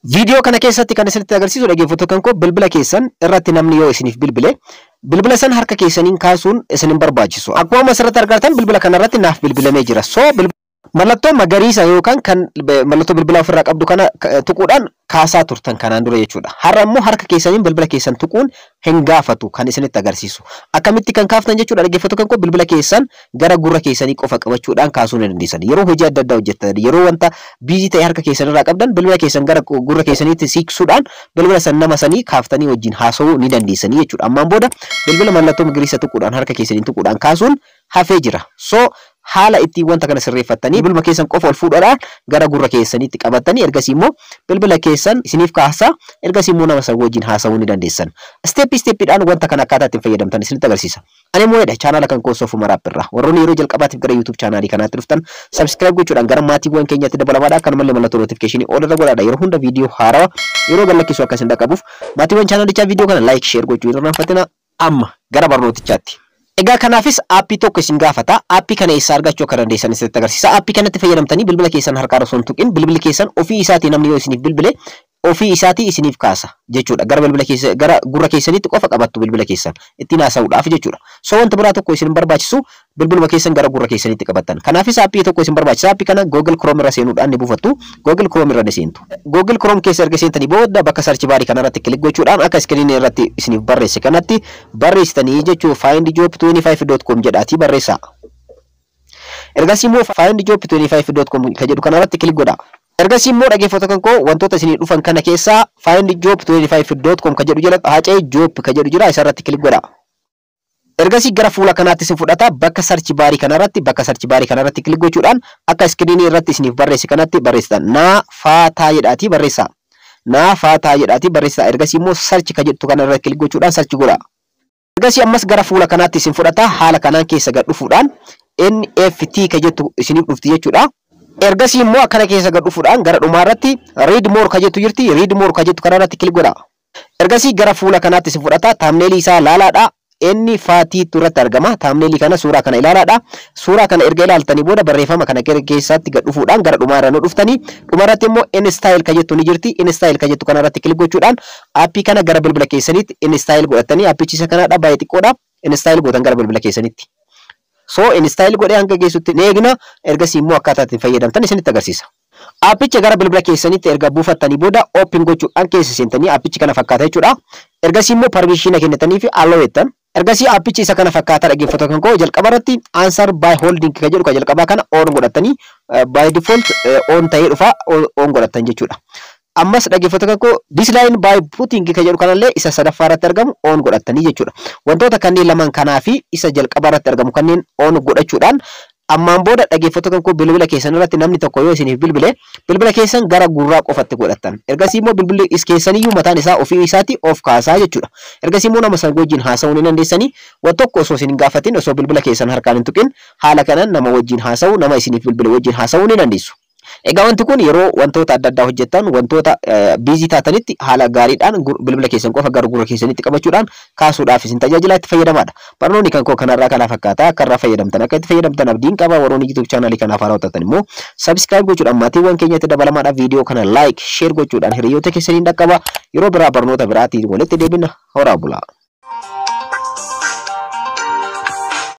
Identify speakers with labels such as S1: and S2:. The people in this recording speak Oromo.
S1: Viidiyoo kana keessatti kan isinitti agarsiisu, dhaggeeffattoota kan koo, bilbila keessan irratti namni yoo isiniif bilbile bilbila san harka keessaniin kaasuun isin hin barbaachisu. Akkuma asirratti argartan bilbila kanarratti naaf bilbilamee jira. So mallattoo magariisa yookaan kan mallattoo bilbilaa ofirraa qabdu kana tuquudhaan kaasaa turtan kanaan dura jechuudha. Har'a immoo harka keessaniin bilbila keessan tuquun hin gaafatu kan isinitti agarsiisu. Akkamitti kan kaaftan jechuudha, dhaggeeffattoota kan koo? Bilbila keessan gara gurra keessanii qofa qabachuudhaan kaasuu ni dandeessan. Yeroo hojii adda addaa hojjettan, yeroo wanta busy ta'e harka keessan irraa qabdan, bilbila keessan gara gurra keessaniitti siiqsuudhaan bilbila san nama sanii kaaftanii wajjin haasa'uu ni dandeessanii jechuudha. Ammaan booda bilbila mallattoo magariisa tuquudhaan, harka keessaniin tuquudhaan kaasuun hafee jira. So haala ittiin wanta kana sirreeffattanii, bilbila keessan qofa ol fuudhuudhaan gara gurra keessaniitti qabattanii, ergasii immoo bilbila keessan isiniif kaasa, ergasii immoo nama san wajjin haasa'uu ni dandeessan. Step stepiidhaan wanta kana akkaataa ittiin fayyadamtan isinitti agarsiisa. Ani immoo jedha chaanaala kan koo Soofuma Raappiirraa. Warroonni yeroo jalqabaatiif gara YouTube chaanaalii kanaatti dhuftan subscribe gochuudhaan gara maatiiwwan keenyatti dabalamaadha. Akkanumallee mallattoo notification all irra godhaadha. Yeroo hunda viidiyoo haarawaa yeroo gadlakkisu akka isin dhaqqabuuf, maatiiwwan chaanaalichaa viidiyoo kana like, share gochuu hin irraanfatina. Amma gara barnootichaatti. Egaa kanaafis aappii tokko isin gaafata. Aappii kana eessaa argachuu akka dandeessan isinitti agarsiisa. Aappii kanatti fayyadamtanii bilbila keessan harkaa osoo hin tuqin bilbilli keessan ofii isaatii namni yoo isiniif bilbile ofii isaatii isiniif kaasa jechuudha. Gara bilbila keessa gara gurra keessanitti qofa qabattu bilbila keessan ittiin haasa'uudhaaf jechuudha. So wanta biraa tokko isin barbaachisu, bilbiluma keessan gara gurra keessanitti qabattan. Kanaafis aappii tokko isin barbaachisa. Aappii kana Google Chrome irra seenuudhaan ni buufattu. Google Chrome irra ni seentu. Google Chrome keessa erga seentanii booda bakka search barii kanarratti click gochuudhaan akka screen irratti isiniif barreesse kanatti barreessitanii jechuu, findjob25.com jedhaatii barreessaa. Ergasii immoo findjob25.com kan jedhu kanarratti click godhaa. Ergasii immoo, dhaggeeffattoota kan koo, wantoota isinii dhufan kana keessaa findjob25.com kan jedhu jala hacee job kan jedhu jira, isarratti click godhaa. Ergasii gara fuula kanaatti isin fudhata. Bakka search barii kanarratti click gochuudhaan akka iskiriinii irratti isiniif barreesse kanatti barreessitan. Naa faataa jedhaatii barreessaa. Naa faataa jedhaatii barreessaa. Ergasii immoo search kan jettu kanarratti click gochuudhaan search godhaa. Ergasii ammas gara fuula kanaatti isin fudhata. Haala kanaan keessa gad dhufuudhaan NFT kan jettu isiniif dhufti jechuudha. Ergasii immoo akkana keessa gad dhufuudhaan gara dhumaa irratti read more kan jettu jirti. Read more kan jettu kanarratti click godhaa. Ergasii gara fuula kanaatti isin fudhata. Thumbnailii isaa laalaadha. Inni faatiitu irratti argama. Thumbnailii kana, suuraa kana ilaalaadha. Suuraa kana erga ilaaltanii booda barreeffama kana keessatti gad dhufuudhaan gara dhumaa irra nu dhuftanii, dhuma irratti immoo install kan jettu ni jirti. Install kan jettu kanarratti click gochuudhaan aappii kana gara bilbila keessaniitti install godhatanii, aappichi isa kanadha, baay'ee xiqqoodha. Install gootan gara bilbila keessanitti. So install godhee hanga geessutti ni eegna. Ergasii immoo akkaataa ittiin fayyadamtan isinitti agarsiisa. Aappicha gara bilbila keessanitti erga buufattanii booda open gochuudhaan keessa seentanii aappichi kana fakkaata jechuudha. Ergasii immoo permission kennitanii fi allow jettan. Ergasii aappichi isa kana fakkaata, dhaggeeffattoota kan koo. Jalqaba irratti answer by holding kan jedhu kan jalqabaa kana on godhatanii, by default on ta'ee dhufa, on godhatan jechuudha. Ammas, dhaggeeffattoota kan koo, decline by putting kan jedhu kanallee isa sadaffaa irratti argamu on godhatanii jechuudha. Wantoota kanneen lamaan kanaa fi isa jalqabaa irratti argamu kanneen on godhachuudhaan ammaan booda, dhaggeeffattoota kan koo, bilbila keessan irratti namni tokko yoo isiniif bilbile bilbila keessan gara gurraa qofatti godhattan. Ergasii immoo bilbilli keessaniyyuu mataan isaa ofii isaatti of kaasaa jechuudha. Ergasii immoo nama san wajjin haasa'uu ni dandeessanii. Waan tokko osoo isin hin gaafatin, osoo bilbila keessan harkaan hin tuqin, haala kanaan nama wajjin haasa'uu, nama isiniif bilbile wajjin haasa'uu ni dandeessu. Egaa wanti kun yeroo wantoota adda addaa hojjettan, wantoota busy taatanitti, haala gaariidhaan bilbila keessan qofa gara gurra keessanitti qabachuudhaan kaasuudhaaf isin tajaajila, itti fayyadamaadha. Barnoonni kan koo kanarraa kana fakkaata. Akka irraa fayyadamtan, akka itti fayyadamtan abdiin qaba. Warroonni YouTube chaanaalii kanaaf haaraa taatan immoo subscribe gochuudhaan maatiiwwan keenyatti dabalamaadha. Viidiyoo kana like, share gochuudhaan hiriyoota keessaniin dhaqqaba. Yeroo biraa barnoota biraatiin walitti deebina. Horaa bulaa.